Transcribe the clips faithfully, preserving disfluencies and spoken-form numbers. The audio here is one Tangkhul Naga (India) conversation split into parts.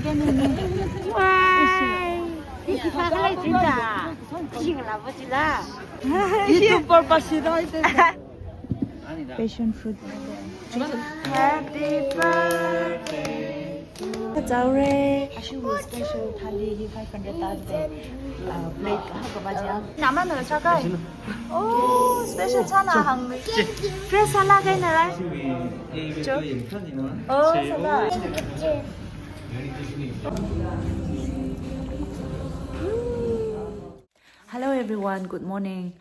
Why? YouTuber pasi dai te. Passion fruit. Happy birthday. Chaore. Ashiwui special thali hi five hundred ta de. Uh, plate ha kaba jia. Nama na sa kai. Oh, special chana hang. Fresh sala kai na rai. Cho. Oh, sala. Hello everyone, good morning.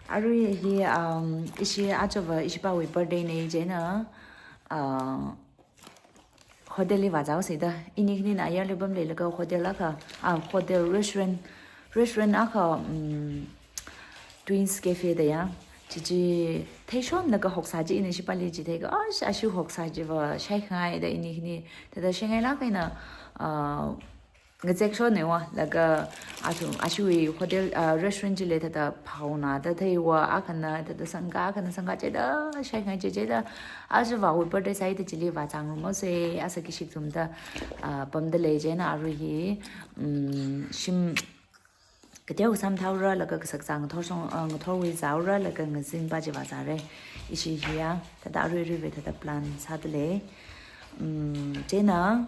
Arui hi, um, ishi ajava ishipāwui birthday nei chieina, uh, hotel li vāzāhaosa da. Ini khanina ayarli pamleilaga hotel akha, ah, hotel restaurant, restaurant akha, um, Twins Cafe da ya. Chichi theishonlaga hoksā chi, ina ishipāli chitheiakha, ash, ashi hoksā chiva shaikhangai da ini khani. Thāda shaingailāk eina, ah, ngazek shonne wa, laga athum, ashiwui hotel, ah, restaurant chili thāda phaona da theiwa, akhana thāda sangkā, akhana sangkā chida, shaikhangai chi chida, ajavāwui birthday sāi da chili vāzāngarumhaosa, asā kashik thumda, ah, pamda lei chieina arui hi, mm, shim kateo samthaora, laga kasak zang ngathor shong, ah, ngathorwui zāhaora, laga ngazin pa chi vāzāra. Ishi hiya, thāda arui aruiva thāda plan sāda lei. Mm, chieina,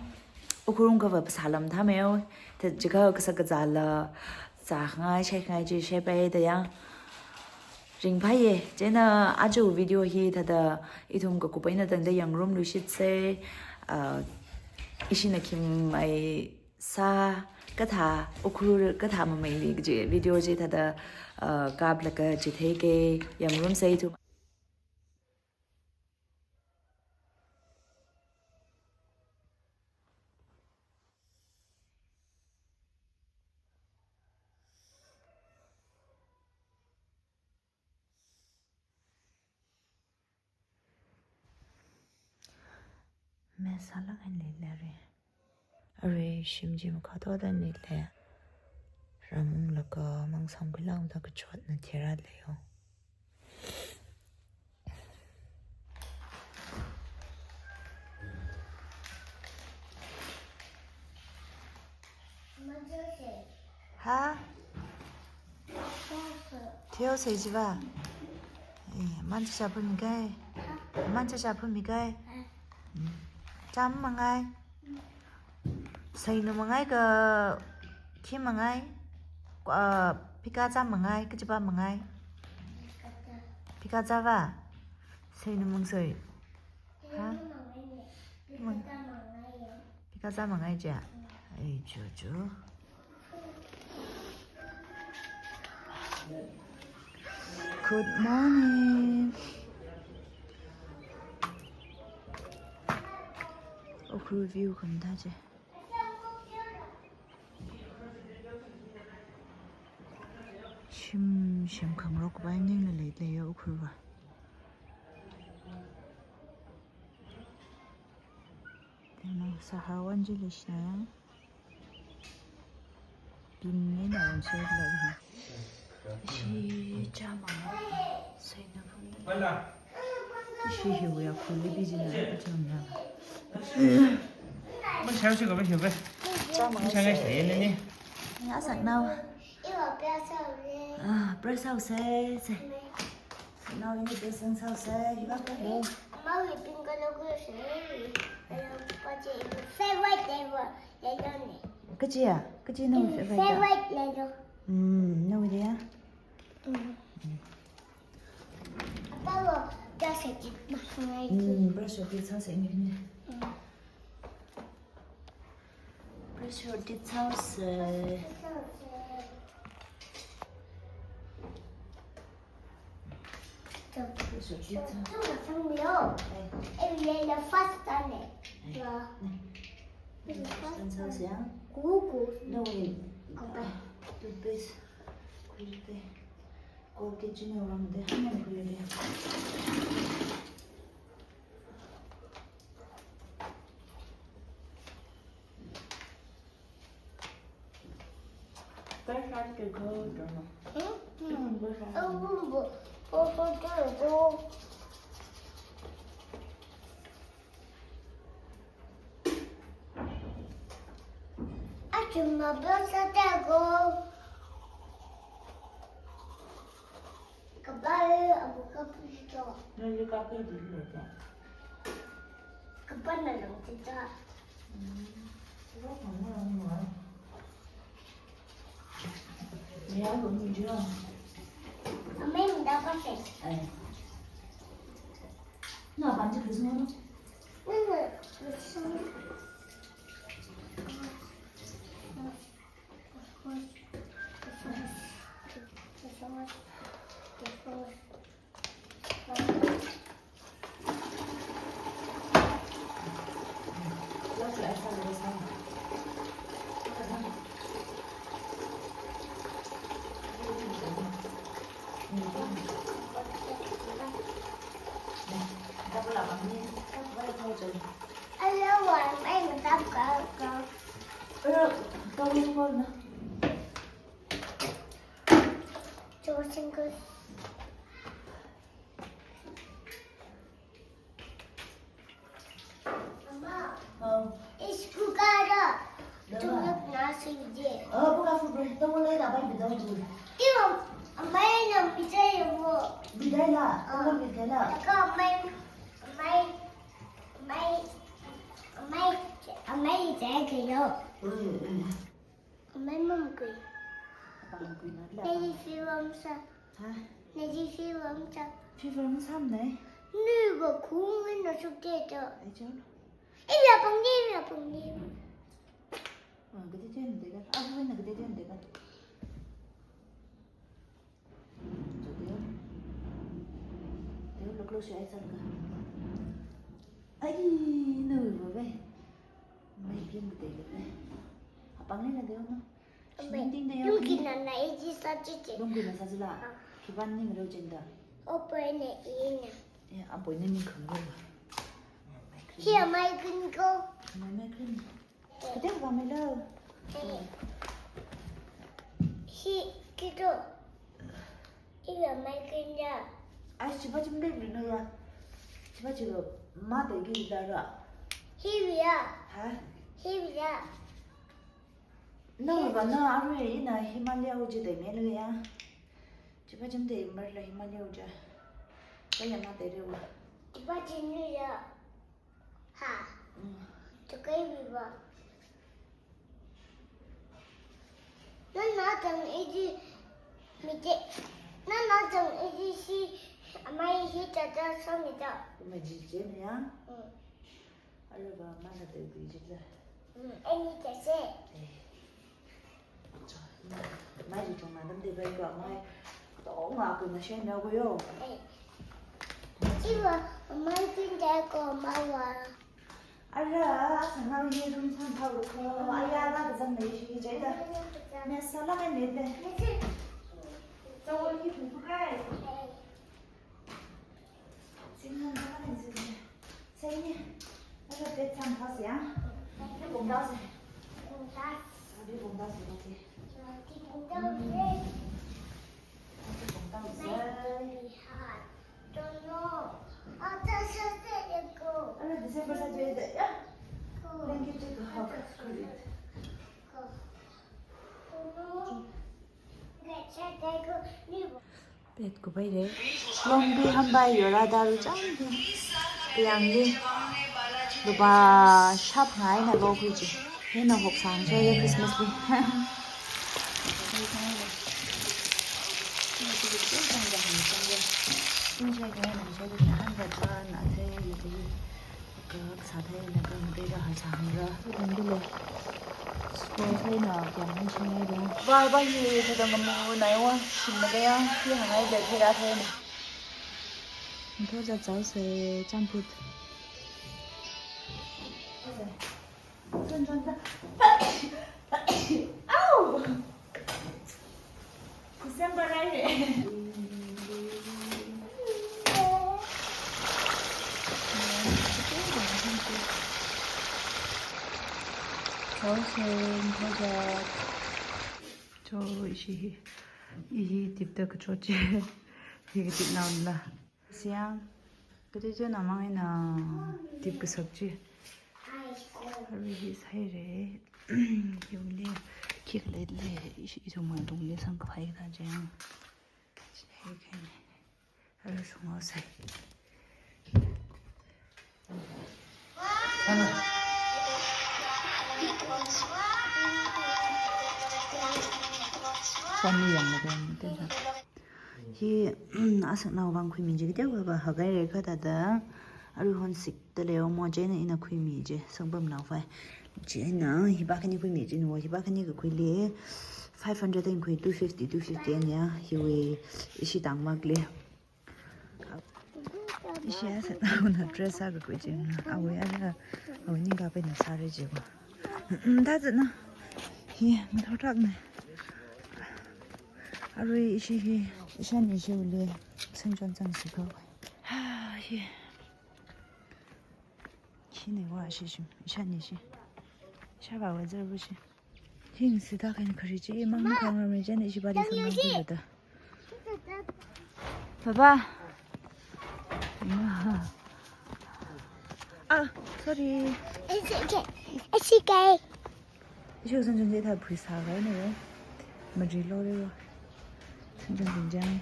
Ukhrul kava phasā lam thameo, thā jiakha kasak kazāla, zākhangai, shaikhangai chi shaipai da ya. Ringphāya, chieina aja video hi thāda ithum kakup eina tangda yangngarumluishitsa, ah, ishina khi mai sā kathā, Ukhrul kathā mameili kaji video chi thāda, uh, kaplaga chitheiki, yangngarumsa ithum. Mess sālāk eina leilei arui. Arui shim chi makhato da nile. Ramunglaga mang samkhuilaga da kachotna thera leiyo. Ha? Theo sei jiva? Eh, mancha shaphun mi kai? Mancha shaphun mi kai? Mm. Cham mangai? Seina mangai ka khi mangai? Ah, phika cham mangai, kachipa mangai? Phika cham va? Seina mang sei. Ha? Mang. Phika cham mangai ja. Ai, jo, jo. Good morning. Ukhrul view khamathā chi. Shim, shim khangarok kapai maningla leilei ya Ukhrul va. Tena Sahawan ji lishna. Bing ni na wan shai la. Shi chama. Seina phun. Shi hiwui akhali biji na kacham na. Mun shai shi ka ba shi ba. Chama. Mun shai shi ne ne. Ni asak nao. Ah, brush haosa, se. Now ini dressing sauce, eh, hiva kalo. Mau ipin kalo ko se. Kalo pache favorite level, level ne. Kachi ya? Kachi nawui favorite ya? Favorite level. Hmm, nawui ya? Hmm. Apa lo, brush your teeth masang lagi. Hmm, brush your teeth sauce ini ni. Hmm. Brush your teeth sauce, eh. Chumabel sa teko. Kapai abu kaputo. Nali kapai dili leta. Kapai na lang tita. Hmm. Lo kama lang ma. Ya, lo ni jo. Amen da pa se. Eh. Na ban ji Christmas no. Na na Christmas. Mama, oh, school kara. Dama. Tunuk na singje. Oh, buka food break. Tamu lai na bai bidau tu. Iwa, amai na bidai mo. Bidai la. Ah. Tamu bidai la. Taka amai, amai, amai, amai, amai jai kayo. Mm, mm. Amai mum kui. Apam kui na la. Nadi fever masa. Ha? Nadi fever masa. Fever masa mnai? Nui ba kung na suk te to. Ai chon. Iya pang ni, iya pang ni. Ah, kati chen de ka. Abu na kati chen de ka. Teo, teo, lo close your eyes, Alka. Ai, no, no, no. Mai piang de, de. Apang ni na de, no? Amai, shinding de, lungki na na iji sa chichi. Lungki na sa chila. Ah. Kiban ni ngalo jenda. Opo ne ina. Ya, apo ne ni khang lo. Hi amai kun ko. Mai, mai kun. Kade ba mai lo. Hi, kito. Iwa mai kun ya. Ai, chiba chim de no ya. Chiba chiba ma de gi da ra. Hi ya. Ha? Hi ya. No ba no, arui ina Himalaya uji de me lo ya. Chiba chim de mar la Himalaya uja. Kaya ma de re wa. Chiba chim ni ya. Ha. Mm. Tukai biba. Nana tang iji mite. Nana tang iji si amai hi tata sami ta. Kuma ji je ne ya? Mm. Araba mana de bi ji la. Mm, ani ta se. Eh. Mai ji chungna dam de bai ko mai. Tonga kuna share na ko yo. Eh. Iwa mai kun de ko ma wa. Ara, sanau ye rum san thau ko. Aya la zan nei shi je da. Me sala ka ne de. Sa wo ki tu tu kai. Sing han sala ka ne. Sai ni. Ara te san thau sia. Ni bong dau se. Ni bong dau se ko ke. Pet kubai re. Longbi hambai yora daru chang di. Yang di. Lupa shap ngai na lo kuji. Hina hok sang chai Christmas li. Kak sa thai na kang de ra ha sa hang ra. Lam de le. School thai na kya han chang ai de. Ba ba ye thada ngamu nai wa. Shim na kaya. Ki hang ai de thada thai na. Ntho ja chao se champut. Chon chon ta. Au! December ai. Thousand, thousand. Cho ishi hi. Ihi tipta kacho che. Hi ka tip naon la. Siang, kati chen amang ina tip kasak chi. Arui hi sai re. Yuli. Khikha leili, ishi, ithum mangtungli samkaphai kathā chang. Chi hei khani. Ara sungao sai. Sani yang na kan, kan. Hi, asaknao vang khuimi chi kateokha hakai reka thāda, aruihon sikta leiya mo, chieina ina khuimi chi, sangpamnao fai. Chieina, hipa khani khuimi chi no, hipa khani kakhuili, five hundred eina khui, two fifty, two fifty eina ya, hiwui ishi tangmakli. Ishi asaknaona dress sākakhui chi, awui ara, awui ningkapai eina sāra chi ko. Mm, that's it na. Hi, mathotrak na. Arui ishi hi, ishāni ishiwuili, singchon chang si ko. Ha, hi. Hi ne wa shi shim, ishāni shi. Ishāvā wa zar bu shi. Hi sita kain khari chi, mang khang ram ri chen, ishipāli samphang khuilu da. Papa. Ma. Ah, sorry. It's okay. It's okay. Ishi sangchon chi thā phui sākahaina. Maji lo re. Sangchon chi jang.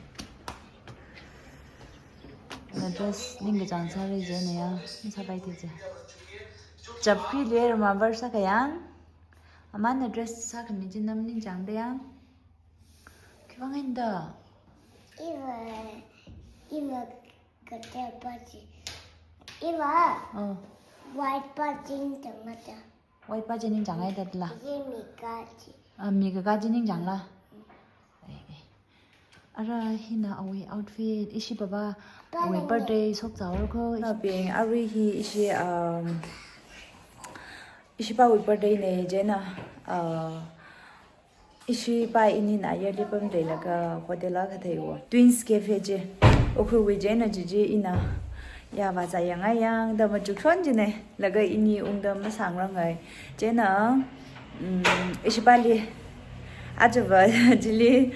Na dress ningkachāng sāra chieina ya. Sāpai the chi. Chapkhuili rama var sākayang. Amana dress sākhami chi na maningchāngda yang. Khiwui vang eina da? Iva, iva kateopa chi. Iva. Oh. White pa chi ningchāngda. White pa chi ningchānghai da la. Ishi mi kakā chi. Ah, mi kakā chi ningchāngla. Eh, eh. Ara hina awui outfit, ishi papa, awui birthday shokzāhaora ko. Na ping, arui hi ishi, um, ishipāwui birthday na chieina, uh, ishipā inina yearly pamda leilaga hotel akha theiya. Twins Cafe chi. Ukhrulwui chieina chi chi ina ya vāzā yangngai yang da machukshon chi ne. Laga ini ungda masāngranghai. Chieina, mm, ishipāli. Ajava chili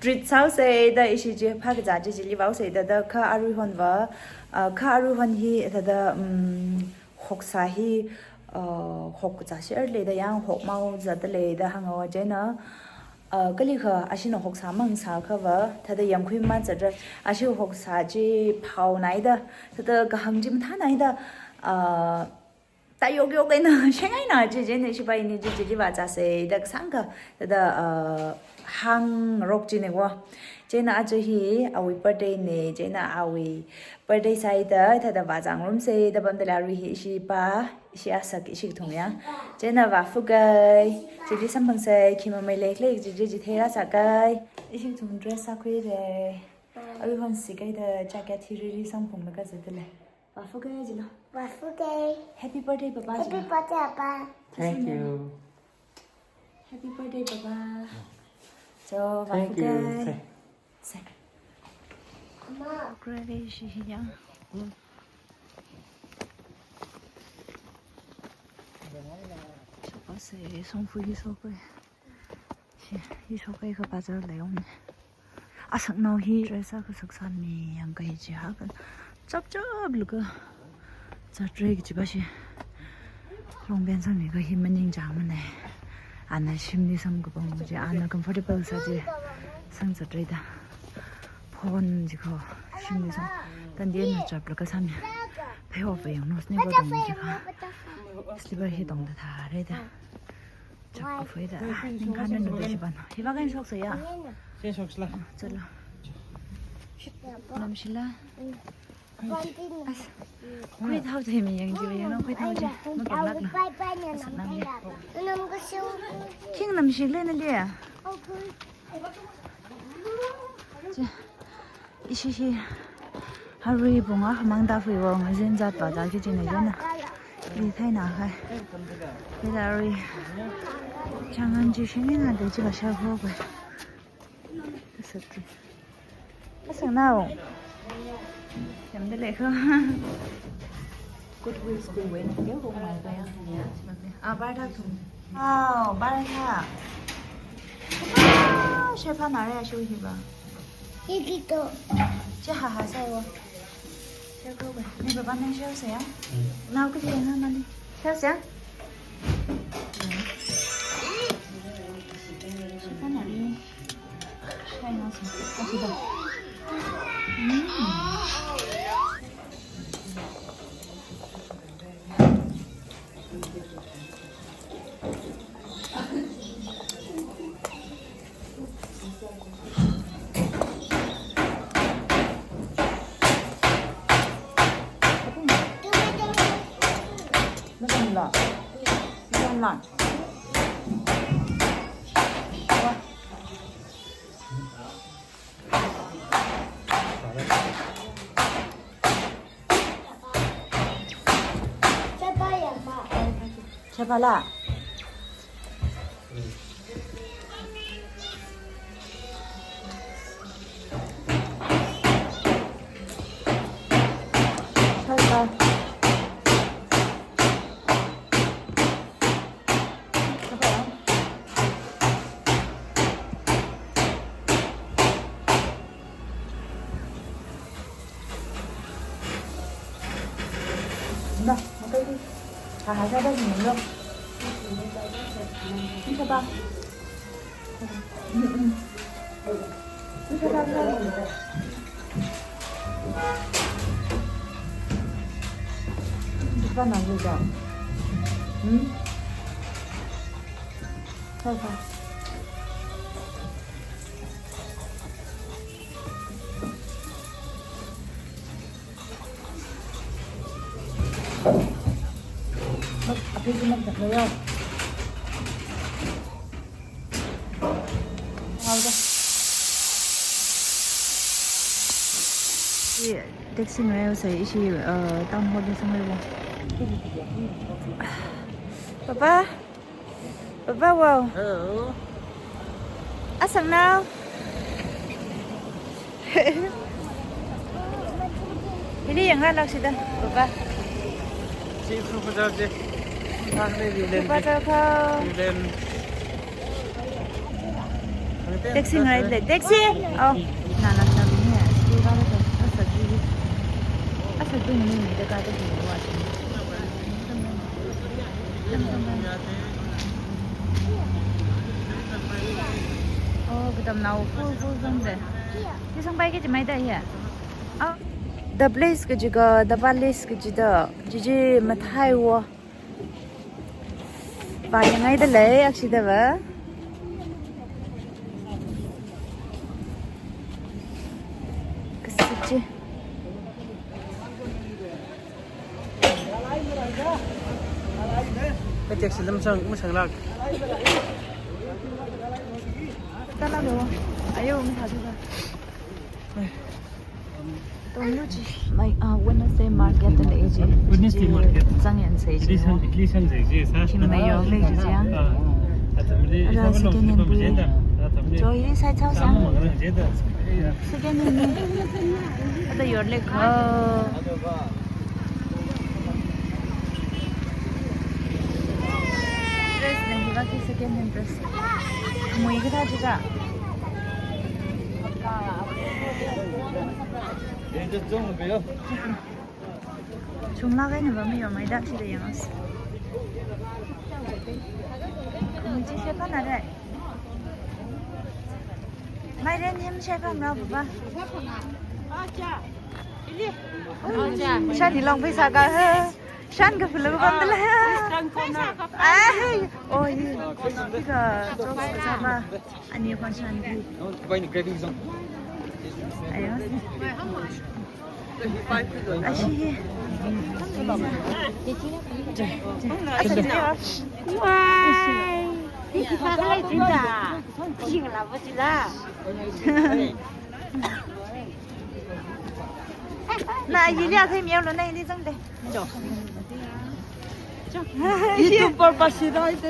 treat sāhaosa da ishi chi phākazā chi chili vāhaosa da da kha aruihon va, ah, kha aruihon hi thāda, mm, hoksā hi, ah, hok kazā share lei da yang hokmao zāda lei da hānga chieina, ah, kalikha ashina hoksā mang sākha va, thāda yangkhui mazatra, ashi hoksā chi phaonai da, thāda kahāng chi mathānai da, ah, ta yok yok eina, shengaina chi chieina ishipā ini chi chili vāzāsa da kasāngkha, thāda, ah, hāngrok chi ne ko. Chieina aja hi awui birthday na, chieina awui birthday sāi da, thāda vāzāngarumsa da pamda lei arui hi ishipā, ishi asak, ishi kathung ya. Chieina vāphukai, chili samphangsa, khi mamei leilei, chi chi chitheira sākai. Ishi kathung dress sākhuira. Aruihon sikaida jacket hi riri samphunglaga zāda lei. Vāphukai jilo. Vāphukai. Happy birthday, Papa, jilo. Happy birthday, Papa. Thank you. Happy birthday, Papa. So, thank you. Vāphukai. Say. Say. Mama. Great, she, yeah. Mm. Shokase, songphui shokase. Hi, hi shokai kha bazar lei ong ne. Asaknao hi dress akha saksā mi yangkai chi haka. Chap chap laga. Zatre kachi ba shi. Longben sāmi kha hi maningchāngmana. Ana shimli samkaphang chi, ana comfortable sā chi. Sangzatre da. Phone chi kho. Shimli sam. Tandi ana chap laga sāmi. Pay off yang nos ni ko tong chi kha. Slipper hi tongda thāre da. Chap kafui da. Ah, ningkhan na nuda chiban. Hiva kan shoksa ya. Che shoksa la. Ah, chala. Namshila. As. Khui thao che mi yang ji yang nang khui thao che. Ma pamlak na. As nam ya. King namshila na liya. Che. Ishi hi, harui bunga hamang da fui wong, zin zat ba da ki jin na jin na. Li thai na hai. Li da rui. Chang an ji shi ni na de ji ba sha ho ba. Sat ji. Asang nao. Yam de le ko. Goodwill School wui eina kayākha ngai kaya. Ah, bar thak thum. Wow, bar thak. Wow, share phānāra ya shu hi ba. Hiki to. Che ha ha sai wo. Share ko ba. Ni baba nang share sa ya. Nao ka je na mani. Share sa ya. Chapala. Na, makai di. Haha, sa da sini lo. Ini siapa? Ini siapa? Bukan lagi dah. Hmm? Siapa? Taxi ngayosai ishi, uh, town hall li sangaiwa. Papa. Papa, wow. Hello. Asang nao. Hili yang ngalak sida, Papa. Si Papa jao je. Papa jao kau. Taxi ngai le, taxi. Oh, nana sa ni. School ka le, asa ji. Asa ji ni ni de ka de wa. Oh, katamnao full full zangde. Chi sangpai kaji maida hiya. Oh. The place kaji ka, the palace kaji da. Jiji mathai wo. Vāyangai dalei, akshi da va. Kasā chi. Ka taxi lam sang, masang lak. Tala lo. Ayo, masā tu ka. Tonglu chi. Mai, ah, Wednesday market da lei chi. Wednesday market. Zangyan sai chi. Idli san, idli san sai chi, sa. Kim mai yo lei chi ya. Ah. Atamli, ara sa second hand bui. Atamli. Joy, idli sai chao sa. Sama mangra jeda. Second hand ni. Ada yor le kho. Dress na hiva ki second hand dress. Mui kathā jiakha. Chungla kaina va mi yo mai dak si da yang as. Mui chi shepana re. Mai ren yem shepa mra buba. Shani long pheisā ka ha. Shan ka phula ka pam dala. Eastern corner. Ai, oh, ye. Ka, chok sa ma. Ani kon shan ki. Bai ni graving zone. Ayo. Ashi hi. Asa ni. Wai. Ni ki pa kala jinda. Jing la ba jila. Na, yili akhai miao lo, na yili zangde. Cho. Cho. YouTuber pa si dai de.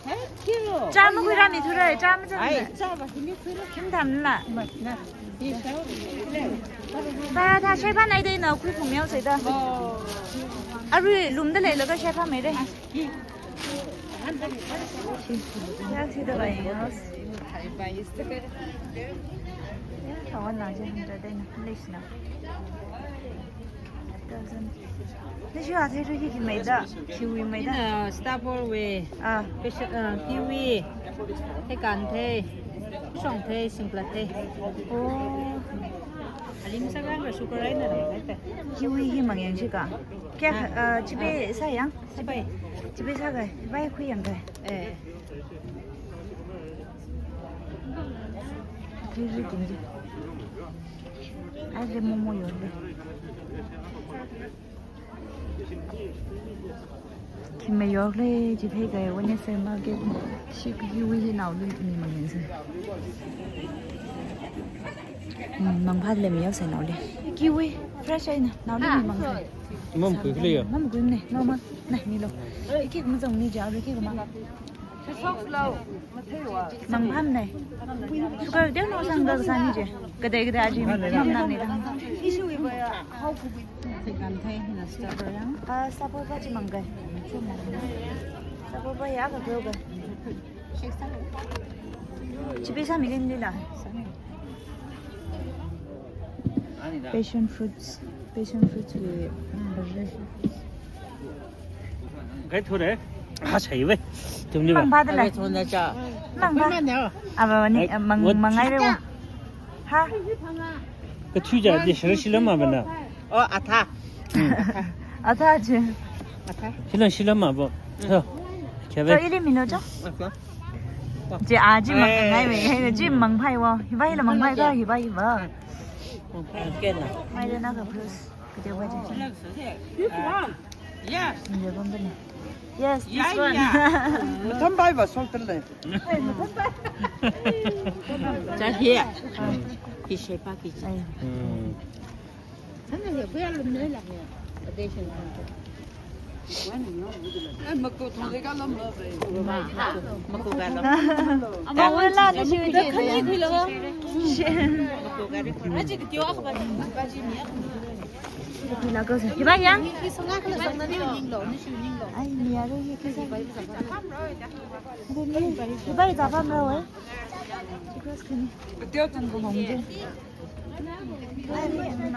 Thank you. Chā makhuira mi thura, chā mazang. Ai, chā ba, himi khuira. Kim tham la. Ma, na. Paratha shepana dei na khui phung miao sai da. Oh. Arui lumda leilaga shepa mai de. Ya, si da bai. Ya, kawan lang je, da dai na, leisna. Nashi athei ru hi khi meida, kiwi meida. Ina Starboard wui. Ah. Passion, ah, kiwi. Theikan thei. Shong thei, singplat thei. Oh. Alim sākha sugar eina rāi thei. Kiwi hi mangyang shika. Kya, ah, chipe sāyang? Chipe. Chipe sākha. Bai khuiyang kha. Eh. Thei ru ting ji. Ai, le momo yorle. Khi meyorle, chithei kha Wednesday market. Shi kiwi hi naoli mi mangyang sā. Hmm, mangphāle mi yaosai naoli. Kiwi, fresh eina, naoli mi mang sā. Mamkhui khala ya? Mamkhui ne, no ma, na milo. Iki mazang ni ja, iki ma. Mangphāmane. Sugar deo no sangda sāni je. Kadai kadai aji mangphāmane dang. Theikan thei na Starboard yang. Ah, Starboard pa chi mang kha. Starboard pa ya kha kha. Chipe sāmi kha nila. Passion fruits, passion fruits wui, mm, gai thore. Ha, chai ve. Tumli ba. Mangphāda lei. Mangphā. Aba ni, eh, mang, mangai ve wa. Ha? Kathui ja de shara shilam ma bana. Oh, atha. Atha je. Atha. Shilam shilam ma bo. So. Kya ve? So, ili mino jo? Atha. Je aji mang ngai ve, hai ji mangphai wa. Hiba hila mangphai ka, hiba hiba. Mangphai kena. Mai de na ka plus. Kete wa je. This one. Yes. Yes, this one. Matham bai ba sol tel le. Cha hi. Ki shepa ki cha. Hmm. Ai, mako thong le ka lam lo. Ma, mako ka lo. Ama wala na shi. Mako ka ri. Aji ki tio akba. Hiba yang? Ai, mi aru hi kisa. Hiba hi tapam rao, eh? Because kani. Ai, mi aru hi.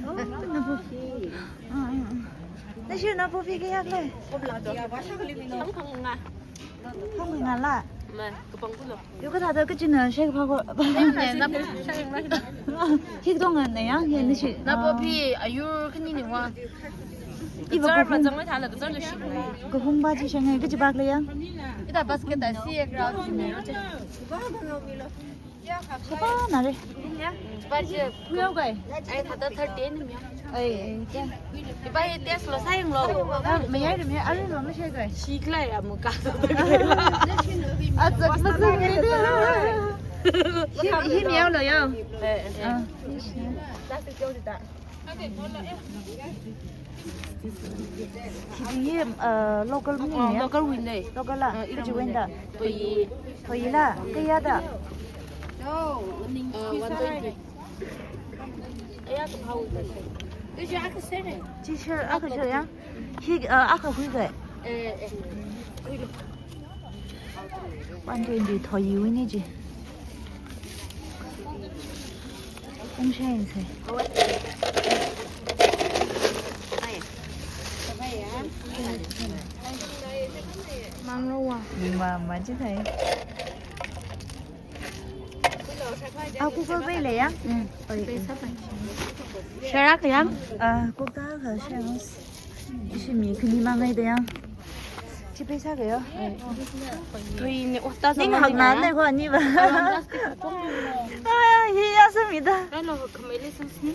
Oh, napo. Ah, ah, ah. Nashi napo pi kayākha lei? Khangkha nga la. Ma, kapang kulo. Yo kathāda kachina shek pha ko. Ne, napo shek ma. Hik dong ne ya, ye nashi. Napo pi ayur khani ni wa. Iva kazar ko. Mazang mai thala, kazar lo shik. Ko hung ba chi sheng hai, kachi bak le ya. Ita basket da si ek round si ne. Shapana re. Ya, budget. Kuyao kai? Ai, thada thirteen mi. Ai, ai, kya? Iba ye test lo, sayang lo. Ah, mayai re, mayai, are lo, mashai kai? Shikla ya, muka. Azak mazak re de. Hi, hi miyao lo yao. Eh, eh, eh. Ah, hi shi. Plastic kyo dita. Hi, uh, local mi ya? Local wui ne. Local la. Uh, iram kachi wui ne. Wui da? Thoi. Thoi la. Kayāda? Uh, one twenty. Aya, kaphā wui ne. Chi share akha share ya? Hi, uh, akha khui kha? Eh, eh. One twenty thoi wui ne chi. Ung shai sai. Mang lo wa. Ni ma ma chi thai. Ah, Google Pay le ya? Mm. Oi. Share akha ya? Ah, Google ka share. Ishi mi khani mangai da ya. Chi pheisā kaya? Tui ni, oh, ta ning hakna ne ko ani ba. Ah, hi ya sami da. Hello, kamele sami.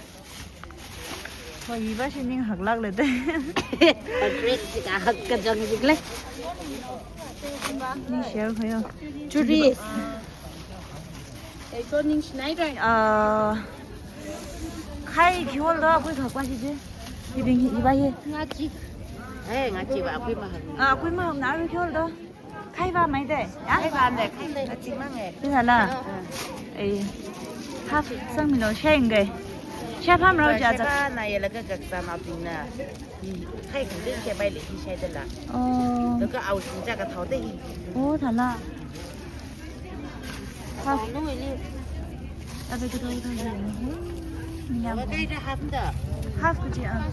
Ko hi ba shi ning haklak le de. Patrick, si ka hak ka jang jik le. Ni share kaya. Churi. Ei, ko ning shinai rai. Ah, khai khi hol da, akui khak pa shi je. Hibing hi, hiba hi. Ngachi. Eh, ngachi ba, akui mahak. Ah, akui mahak na, akui khi hol da. Khai ba mai de. Ya? Khai ba le, khai le. Ngachi mang eh. Pisa la. Ah. Eh. Ha, sang mi lo, sheng ge. Share pham rao ja ja. Share ba na ye la ka gak sa ma ping na. Khai khan de ke bai le hi shai de la. Oh. Lo ka au shin ja ka thao de hi. Oh, tha la. Ha. Lo ni. Abe ka thao thao hi. Half kaji, ah.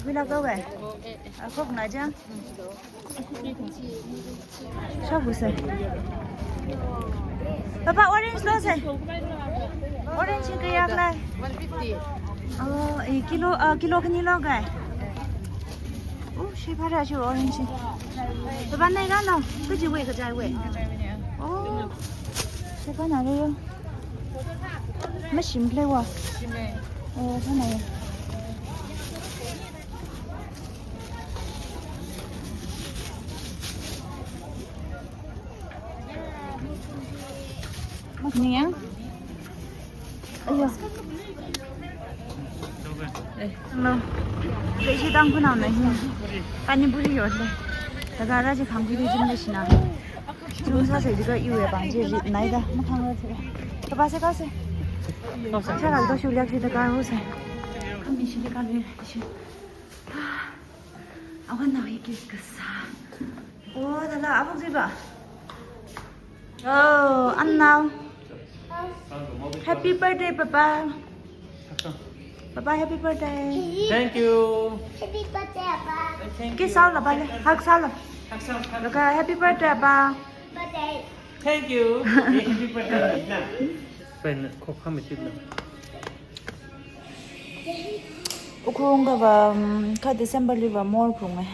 Wila kawai. Ah, Coke na ja. Shabu sai. Papa, orange lo sai. Orange kayākhala? One fifty. Oh, eh, kilo, ah, kilo khani lo kai. Oh, shi phara shi orange. Papa, nai ga lo. Kajiwui, kajiwui. Oh, shi phana lo yo. Mashim phale wa. Oh, phana yo. Ning yang? Ayo. Eh, hello. Leishi tang phunao na hi. Pani puri yo le. Daga ra ji khang puri jim le shina. Jum sa se ji ka iwe bang ji ri nai da. Ma khang ra se. Ka ba se ka se. Sa ka da shu liak ji daga ho se. Khami shi le ka le shi. Awan nao hi kis kasa. Oh, dala abuk ji ba. Oh, an nao. Happy birthday, Papa. Papa, happy birthday. Thank you. Happy birthday, Papa. Thank you. Kiss sao la ba le, hug sao la. Hug sao, hug. Laga happy birthday, Papa. Birthday. Thank you. Happy birthday. Pen khok kham itit na. Ukhrung kava, um, kha December li va mall khrung e.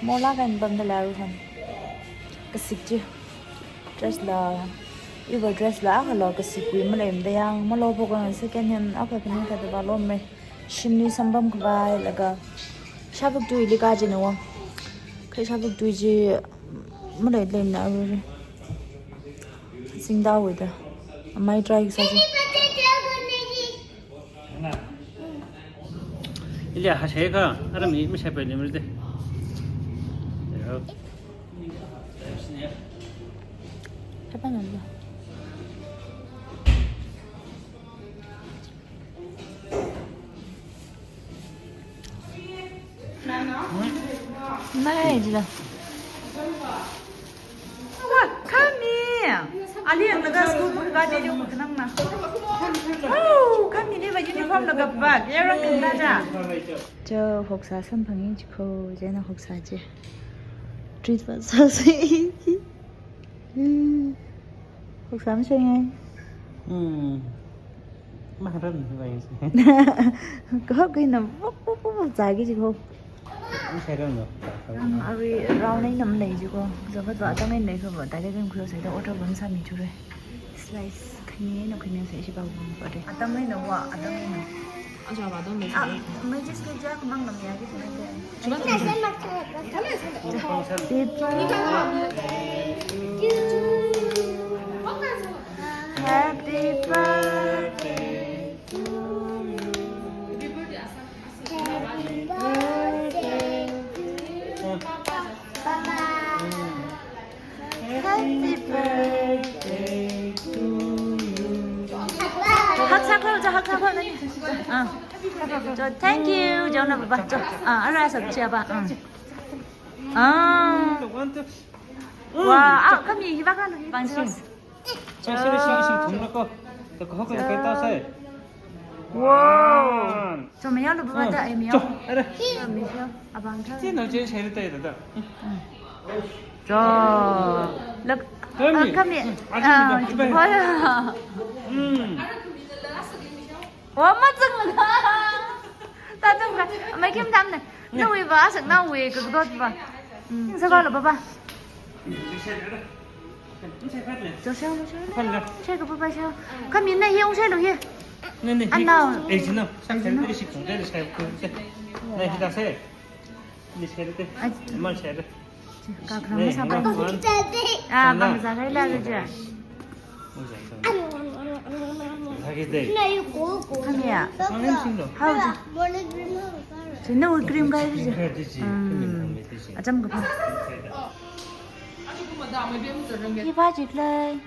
Mall la kan pamda la ru khan. Kasik ji. Dress la, iva dress la, akha lo kasikwui maleimada yang, malo phokan second hand, akha khani kha da va lo me. Shimli sampam khavai, laga. Shabuk tui li ka ji na wa. Khai shabuk tui ji, malei leimada ru ri. Singda wui da. Amai try kasa ji. Ili ha shai kha, ara mi, mi shai pa ni mi de. Shai pa ni de. Nai, jila. Wa, khami. Ali ang laga school pun ka dei yung nang na. Oh, khami ni ba uniform laga ba. Yarang kan na ja. Jo, hoksa samphang yin chiko, jena hoksa je. Treat ba sa si. Hmm. Hoksa mi shai ngai. Hmm. Maharan ba yin si. Ko ko na, wuk, wuk, wuk, wuk, zagi ji ko. Mi shai ran lo. Ang ari round nai nam lei ji ko. Zabat ba tang nai ko ba, dai dai kan khuyo sai da order ban sa mi chure. Slice khani na khani sai shi ba ban ba de. Atang nai na wa, atang nai na. Aja ba dong. Ah, mai jis ke ja kumang nam ya ki kumang ke. Happy birthday to you. Happy birthday to you. Happy birthday to you. Happy birthday to you. Hug saklo, jo, hug saklo, nani. Ah. Jo, thank you, jo na papa. Jo, ah, ara sa chia ba. Ah. Ah. Wa, ah, khami hi ba ka lo, bang sing. Sing, sing, sing, sing, thum na ko. To ko ko ko ta sai. Wow. Jo, mi ya lo papa da, eh, mi ya. Jo, ara. Mi ya, abang tha. Ti no je shai ta da. Jo. Lak, khami. Ah, khami. Ah, ji ba ya. Hmm. Wa, ma zang la. Ta zang la. Mai kim dam ne. Na wui ba, sak na wui, ka dot ba. Hmm. Sa ba lo papa. Jo, shai lo, shai lo. Shai ka papa shai. Khami na hi ong shai lo hi. Nai, nai. An nao. Eh, ji nao. Sa, sa, sa, shi kong, sa, sa, sa. Nai, hi ta sai. Ni shai de. Ai. Man shai de. Ka kram sa ba. Nai, nai. Ah, bang sa kai la le ja. Khami ya. Hao ji. Ji na wui cream kai ji. Hmm. Acham ka pha. Hi ba ji klai.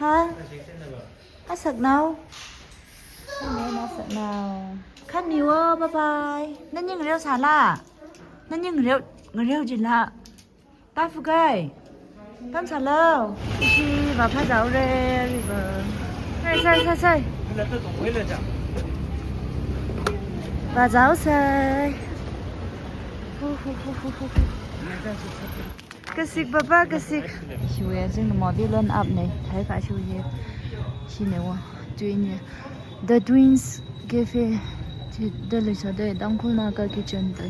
Ha? Asak nao. Khami na asak nao. Khami wo, bye bye. Nani ngareo sāla? Nani ngareo, ngareo jila? Tafukai. Kam sālo. Ishi va phazao re, river. Sai, sai, sai, sai. Vāzāosei. Hu, hu, hu. Kasik papa, kasik. Shiwui azingnaoda line up nei. Theiakha shiwui hi. Shine wa. Twin ya. The Twins Cafe. Chida leisāda Tangkhul Naga Kitchen da.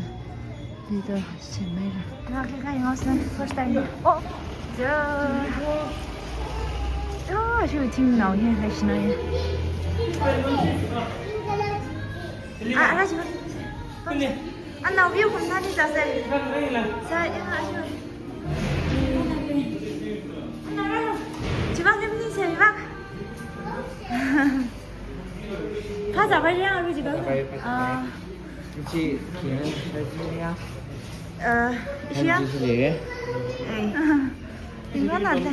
Hithāda semmeira. Nā, kekha yanghaosei, first time. Oh, ja. Oh, shiwui thingnao hi, hai shina hi. Ah, ah, shiwui. Anao view khum sāni zāsei. Sa, ya, shiwui. Anao, shiwui, shiwui. Khazā pai ya, aru jiba. Ah. Chi, chi, ya. Eh, chi ya. Chi, chi, chi. Eh. Tingna nante.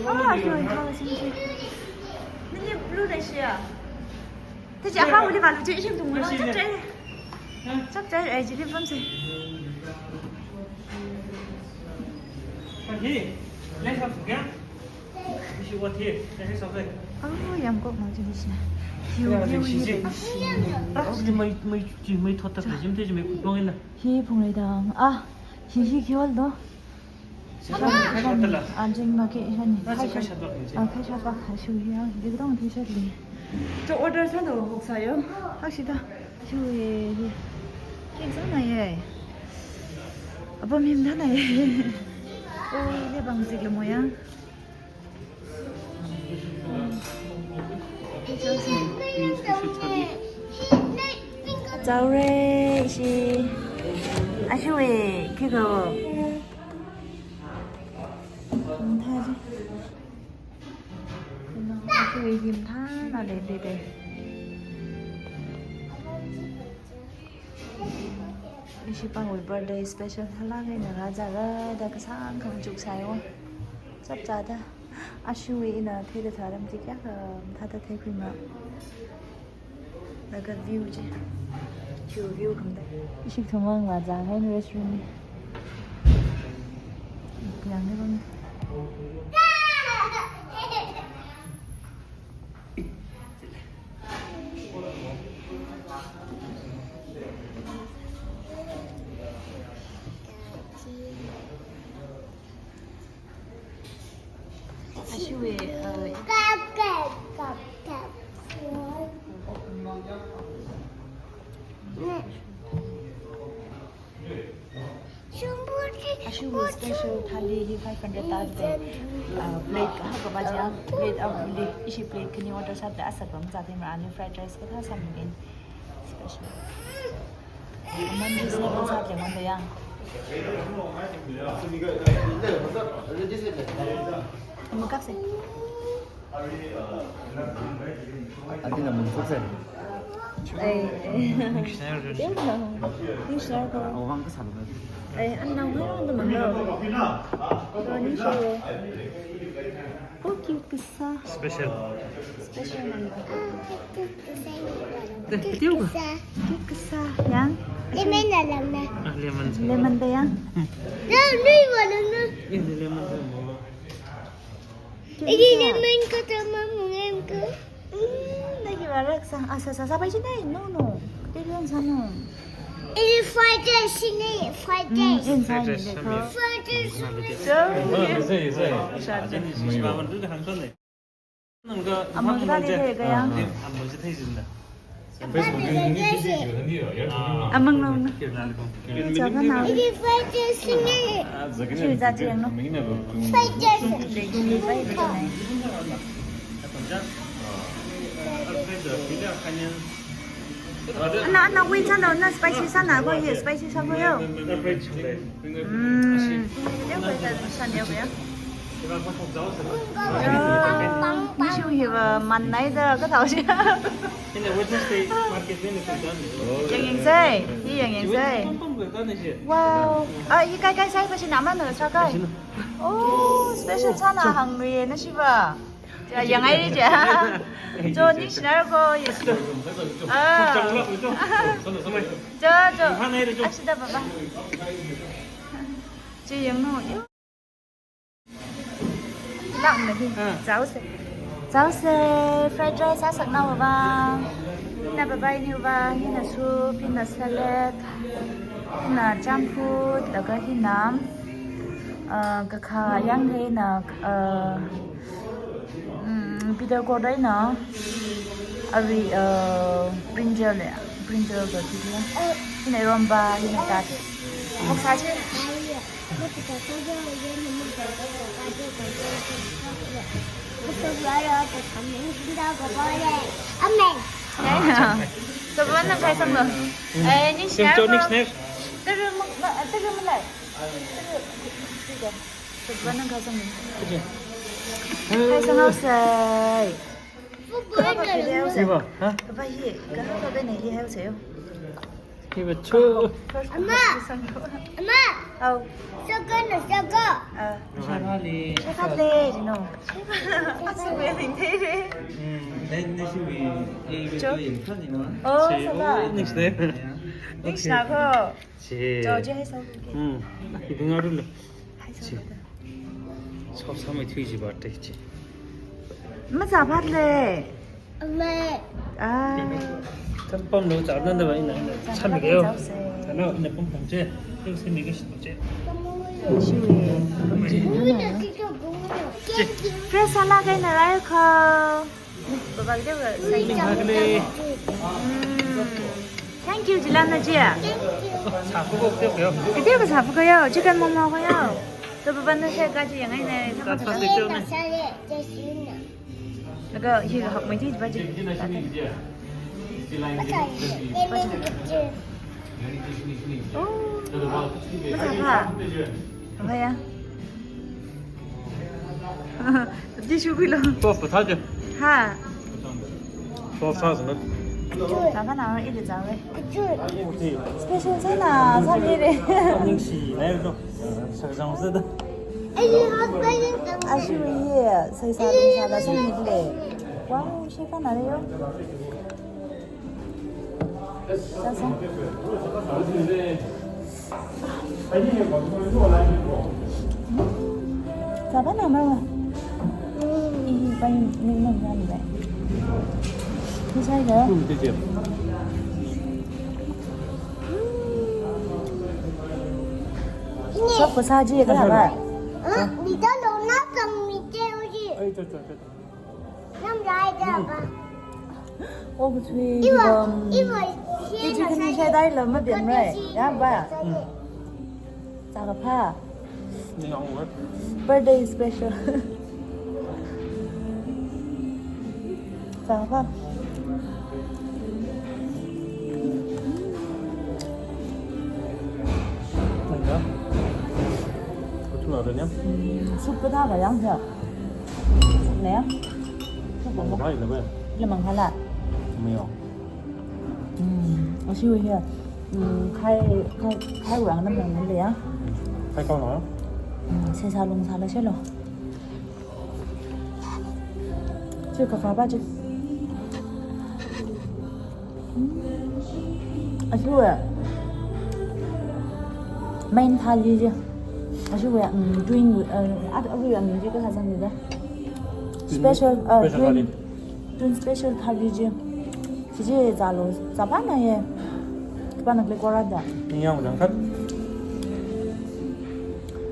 Ah, chi, chi, chi. Nini blue da chi ya. Tachi apa uli balu chi, ishi tung na. Chap chai. Chap chai, eh, chi, lim pam se. Hi, let's have again. Oh, yamkok mau jenisnya. Hiu, hiu, hiu. Actually, mai, mai, chi, mai thot tak jim te, mai kutong ina. Hi phunglei dang. Ah, hi, hi, hi, all do. Anjing maki hani. Ah, khai shatwa khashi ya. Dikdong ti shatli. To order sa do hok sa yo. Hak shida. Shu ye, ye. King sa na ye. Apa mim da na ye. Oh, le bang zik le mo ya. Chaore shi. Ashiwe, kiko. Mtha ji. Ashiwe, yim tha na le de de. Ishi pangwui birthday special thalak eina rāzāra da kasāng khamachuk sāi wo. Chapchāda. Ashiwui ina theida tharam tikya ka thāda theikhuima. Laga view chi. View, view khamda. Ishi thumang rāzā haina restaurant ni. Yang ni bang. Ashiwe, uh, Ashiwe special thali hi five hundred tarte, uh, plate ha kaba jang, plate amli, ishi plate khani order sāda asat bam zāda mara ani fried rice kathā sāmangin. Special. Aman reasonable sāda manda yang. Amakap se. Aunty na mung sukse. Eh, eh. Ningshina ko. Ningshina ko. Awang ka salu. Eh, an nang hai wang da mang lo. Ningshi. Oh, cute kasā. Special. Special mang. Cute kasā. Cute kasā. Yang. Lemon na lam na. Ah, lemon. Lemon da yang. Na, ni wa na na. Ini lemon da mo. Ini lemon ko tama mungem ko. Hmm, lagi warak sa. Ah, sa, sa, sa, pai sini. No, no. Dia bilang sana. Ini fried rice ini, fried rice. Hmm, inside ni ko. Fried rice ini. So, amang kita dia dia kaya. Amang nong. Ini fried rice ini. Shui za jiang no. Fried rice. Ana, ana, wait, sana, na spicy sana, ko ye spicy sa ko yo. Hmm. Yo, ko ye sa sana yo ya. Ni shu hi wa man nai da ka tau shi. Yang yang sai, yi yang yang sai. Wow. Ah, yi kai kai sai pa shi na ma na sa kai. Oh, special sana hang nui na shi ba. Ja, yang ai ja. Jo, ningshina ko, yes. Ah. Jo, jo. Ashida baba. Ji yang no. Lak na hi. Ah. Zao se. Zāose, fried rice sāsaknao vang. Hina baba iniu vang, hina soup, hina salad, hina jam food, laga hina, uh, kakha yangreina, uh, mm, bitter gourd eina, arui, uh, brinjal le, brinjal ga hina. Hina iromba, hina tat. Haosa chi. Amen. Sabana kai samlo. Eh, ni share ko. Next, next. Tara ma, ma, tara malai. Tara, tara. Sabana kai samlo. Kai samlo sai. Football. Iva, ha? Baba hi, kaha baba ne hi haosa yo. Iva chu. Ama! Ama! Au. Saka na saka. Ah. Shakha le. Shakha le, you know. Asu we ling te re. Hmm. Then this we, eh, we Cho? Doing funny, no? Oh, sala. Next day. Next na ko. Che. Cho, che hai sa. Hmm. Ibu ngaru le. Chi. Chop sāmeithui chi ba te chi. Mazāphat le. Ame. Ah. Tam pamlo, zānanda ba ina. Chāmige yo. Zānao ina pam pam che. Yo semi ga shi che. Shi. Fresh sālaga ina rai kha. Baba, kiteokha, thank you. Mm. Thank you, jila na ji. Sāpha ko, kiteokha yo. Kiteokha sāpha ko yo, chicken momo ko yo. To baba na share kaji yangai ne, sama sama. Laga hi ga hakmei ji ba ji. Oh, mazāpha. Apa ya? Ji shu kuilo. Sauce phatha je. Ha. Sauce sāsana. Zāphanao, ili zāve. Special sāna, sāmire. Ningshi, nai to. Sakjang sāda. Ashi ye, sai sā, sā, sā, sāmile. Wow, shephanao yo. Sasa. Zāphanao ma. Ih, pai ning nang ngan le. Ni sai ga. Hmm, thank you. Sop ko sāji ka ba. Ah, ni ta lo na kang ni te uji. Ai, ta, ta, ta. Nam lai da ba. Oh, kachui, iva, um, iva, kachui khani shai dai lo, mabem rai. Ya ba. Zākapha. Birthday special. Zākapha. Soup kathā kayang ya. Soup ne ya. Soup ko. Lemang khala. Hmm, ashi we hiya. Hmm, khai, khai, khai wang nam nam le ya. Khai kong lo. Hmm, sesa lung sala shelo. Chi kakha ba chi. Hmm. Ashi we. Main thali chi. Ashi we, hmm, twin, uh, at, at, we, um, chi kathā zang ni da. Special, uh, special twin. Thali. Twin special thali chi. Chi chi zālo, zāphanao ye. Kapana kle kora da. Ningyāng dang khat.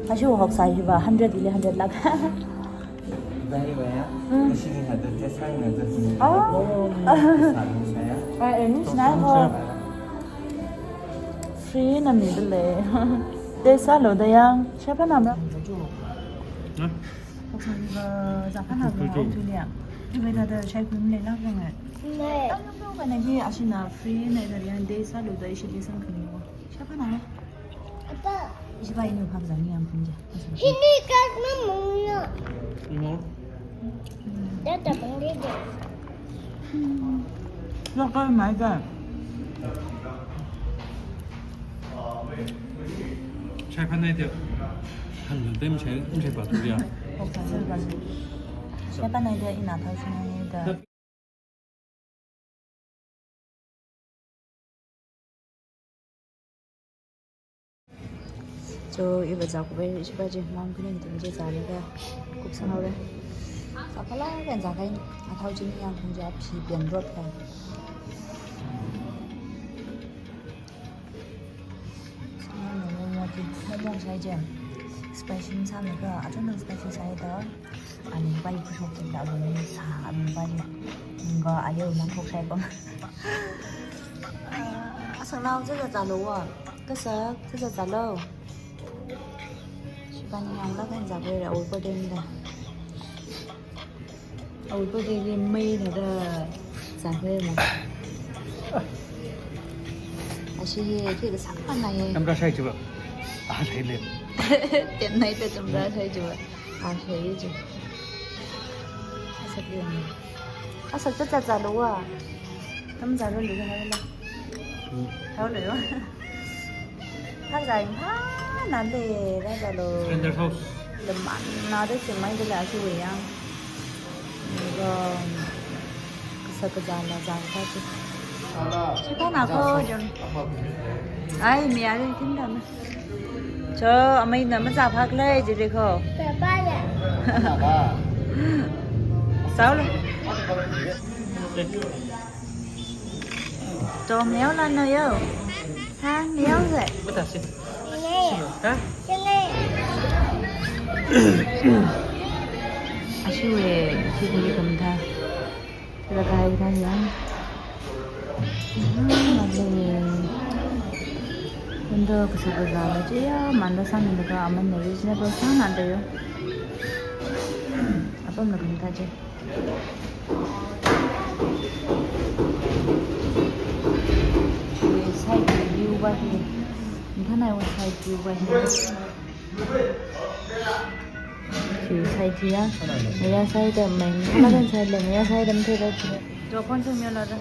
Ashi hok sai hi ba, hundred ile hundred lakh. Very well. Mm. Ashi ni hada test sāngai da. Oh. Sāngai saya. Ai, eh, ni sinai ho. Free na mi dale. Test sālo da yang. Shephanao ma. Huh? Zāphanao ma, Julia. Julia da da shai kum le lak ngai. Tam yong yong kana hi ashina free na da yang day sālo da ishi day sāngkhani wo. Shephanao. Apa? Ishi ba inu phap zani yang punja. Hini kat mamungna. Imo. Dada pangde de. Local mai da. Shai phanai de. Han yun tem shai, tem shai pa tu ya. Shai phanai de ina thao shai da. So, iva zākup e, ishi ba chi, mom khani tum chi zālaga, kupsang haore. Sāphalāk eina zākahai, athao chini yangthong chi aphi pen rot kahai. Sāna momo chi, momo sāi chi. Spicy sāmikha, achon spicy sāi da. Alungpa i pushok chi da, alungpa sā, alungpa chi. Nga ayo nang kok sāi pam. Ah, asang nao zazā zālu wa. Kasak, zazā zālu. Shipani nang la kan zākhuira, awui birthday nida. Awui birthday li mei thāda zākhuira. Ashi hi, khi kasāpana ye. Tamra shai chiva. Ah, shai le. Ten nai te tamra shai chiva. Ah, shai chi. Asak le. Asak ta cha cha lo wa. Tam cha lo le ha la. Hmm. Hao lo yo. Thak zai ha na le, ra cha lo. Splendor House. Lemana da chi mai da la chi wei yang. Ni ko. Kasa kaza la za ka chi. Chi pa na ko jong. Ai, mi a ri kin da na. Cho, amei na mazāphak lei, jiri ko. Sao lei. Cho, meo la no yo. Ha, meo ze. Ha? Ashu we, shi kali kam tha. Lagai da ya. Ah, lovely. Window kasā kasā la chi ya, manda sāmida ka aman na reasonable sāna da yo. Apam la kani ta chi. Side view ba hi. Thana wa side view ba hi. Chi side ya. Maya side mai, mala kan side la, maya side am thei da chi. Jo phone sum yo la da.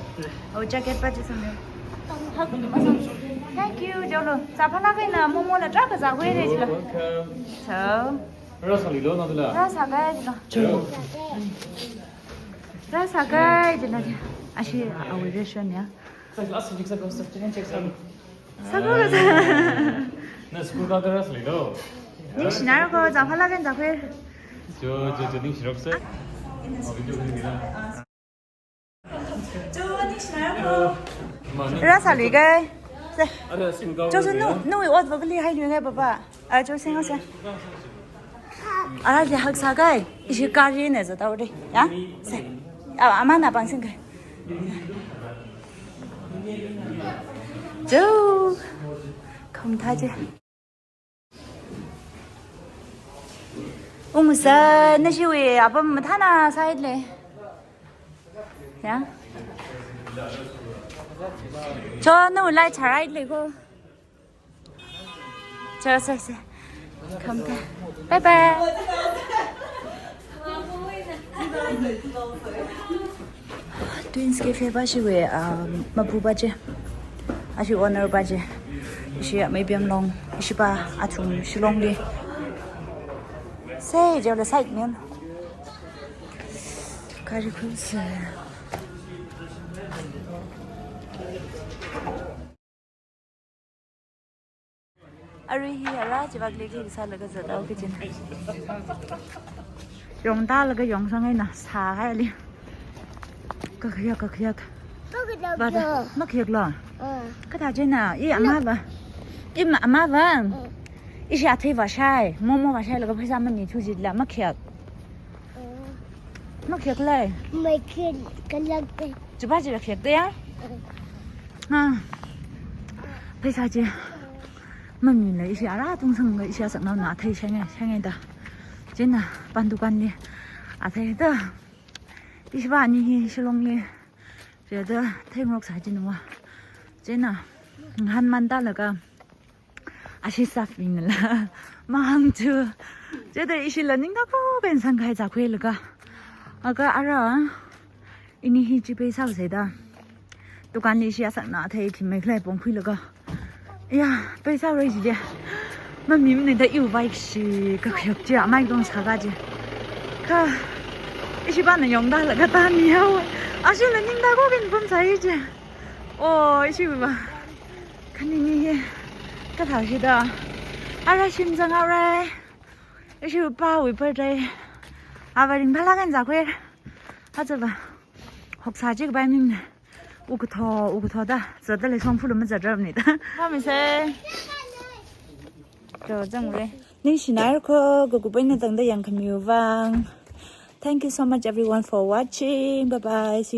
Oh, jacket pa chi sum yo. Thank you, jo lo. Sāphalāk eina momo la tarākha zākhuira chi la. Welcome. So. Rāsāli lo na la. Rāsākahai chi la. Jo. Rāsākahai chi la. Ashi awui restaurant ya. Sākhuira sa. Na school ka kara sāli lo. Ningshina ko, zāphalāk eina zākhuira. Jo, jo, jo, ningshi rok se. Rāsāli kai. Se. Jo, jo, nu, nu ot vak li hai nu kai, papa. Ah, jo, sing se. Ara li hak sākai, ishi kari ne za tau de. Ya? Se. Ah, ama na pang sing kai. Jo. Kham tha je. Ung sa, na shi we, apam mathana side le. Ya? Cho, nu lai charai le ko. Cho, se, se. Kham tha. Bye bye. Twins Cafe pa shi we, um, mapu pa chi. Ashi owner pa chi. Ishi amei Biamlong. Ishi pa athum Shillong li. Se, jo le side mem. Kari khun se. Arui hi ara chivak leki sālaga zatao kichin. Yongda laga yongsang eina sāhai ali. Kakhayak, kakhayak. Kakhayak. Bada, makhayak lo. Ah. Kathā china, i ama va. I ma, ama va. Ah. Ishi athei vāshai, momo vāshailaga pheisā mamithu jila makhayak. Ah. Makhayak lei. Makhayak kalak te. Chipa chila khayak te ya? Ah. Ha. Pheisā chi. Mamila ishi ara tungsang ga ishi asaknao na athei shangai, shangai da. China pan dukan li athei da. Ishi pa ani hi Shillong li. Chida theingarok sā china wa. China ngahānmanda laga. Ashi sāping la. Mahāng chu. Chida ishi la ningda ko pen sangkai zākhuilaga. Aga ara. Ini hi chi pheisā sāi da. Dukan li ishi asakna athei thim mai khalei pongkhuilaga. Ya, pheisā rei jide. Mamimana da iwui bike shi kakhayak chi, amai tong sāka chi. Kha, ishi pana yongda laga tani hao. Ashi la ningda ko pen pam sāi chi. Oh, ishi pa. Khani ni hi. Kathā shi da. Ara shim zanghaora. Ishi pa wui birthday. Ava ringphālāk eina zākhui. Hāchava. Hoksā chikapai ming. Ukatho, ukatho da. Zatda lei song phulu mazatramni da. Hāmi se. Cho zangre. Ningshinaira ko, kakup eina tangda yangkhamiwui vang. Thank you so much everyone for watching. Bye bye. See